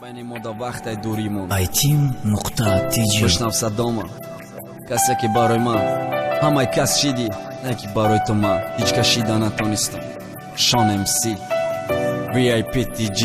Байни мо да вақтай дуримон. iTeam.tj. Бишнав садома, касе ки барои ман ҳамаи кас шидӣ, не ки барои ту ман ҳеҷ кас шида натонистам. Шон МС, VIP TG.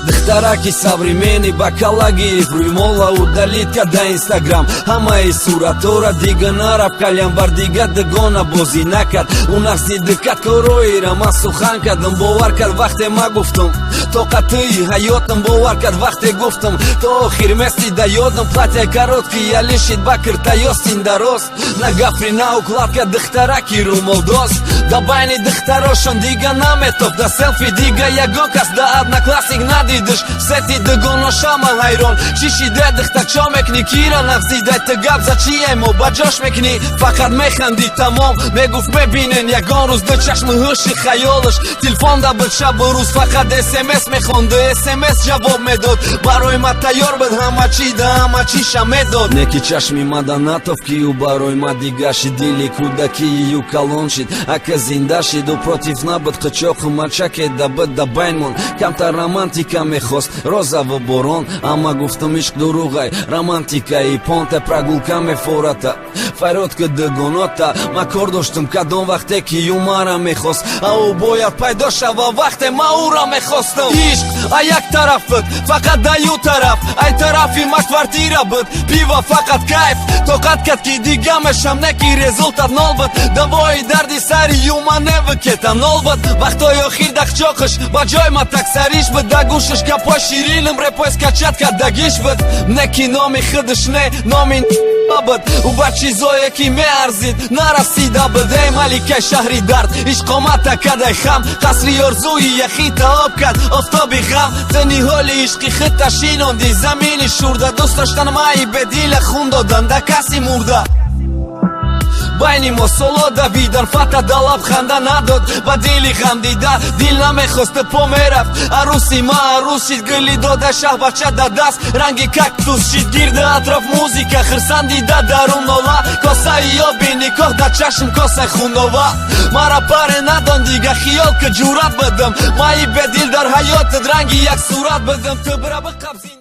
Духтараки современный ба калла гирифт рӯймола, удалить када Инстаграм ҳамаи суратора. Дига нарафт кальян бар, дига дугона бозӣ накард. Ӯ нафси дикат короира ман сухан кардам, бовар кард, вақте ма гуфтам тоқатии ҳаётам, бовар кард, вақте гуфтам то охир мести да ёдам. Платья короткий ялишид ба киртаёстин дароз, на гафри, на укладка, духтараки рӯмолдоз. Да байни духтарошон дига наметофт, да селфи дига ягон кас да Одноклассник надидиш. Сети дугоношама ҳайрон, чӣ шиде, духтарчо мекунӣ, кира нағзидай? Ту гап за чие, мо ба ҷош мекунӣ, фақат механдӣ, тамом. Мегуфт, мебинен ягон рӯз ду чашми ҳуши хаёлаш. Телефон да буд, шабу рӯз фақат СМС мехонду СМС ҷавоб медод. Барои ма тайёр буд ҳама чи, да ҳама чиша медод. Не ки чашми мада натофт, ки ӯ барои ма дига шид. Дили кӯдакии ю калон шид, ака зинда шид. Ӯ против набуд, қичоқу мачаке да буд да байнмон. Камтар романтика мехост, розаву борон. Амма гуфтам, ишқ дурӯғай, романтикаи понте прогулка мефората, фарёд ки дугонота. Ма кор доштам кадом вақте ки ю мара мехост, а ӯ бояд пайдо шава вақте ма ӯра мехостам. Ишқ а як тараф буд, фақат да ю тараф, ай тарафи ма квартира буд, пиво, фақат кайф. Тоқат кард, ки дига мешам, не ки результат нол буд. Давои дарди сари юма неву кетанол буд. Вақтҳои охир дахчоқиш ба ҷой ма таксариш буд, да гӯшиш гапҳои ширинам репой скачать кардагиш буд. Не ки номи худаш, не номи буд, ӯ ба чизое ки меарзид нарасида буд. Эй маликаи шаҳри дард, ишқомата кадай хам, қасри орзуи яхита об кард офтоби ғам. Ту ниҳоли ишқи худта шинонди замини шурда, дӯст доштан майи бедила, хун додан да каси мурда. Байни мо соло давидан, фата да лаб ханда надод, ба дили ғам дида дил намехост, по мерафт. Арӯси ма арӯс шид, гули дода шаҳбача да даст, ранги кактус шид. Гирди атроф музика, хирсан дида дарун нола, косаи оби никоҳ да чашм, косаи хунова. Мара паре надон дига, хиёл ки ҷуръат бидам, майи бедил дар ҳаётат ранги як сурат бидам, ту бира биқабзин.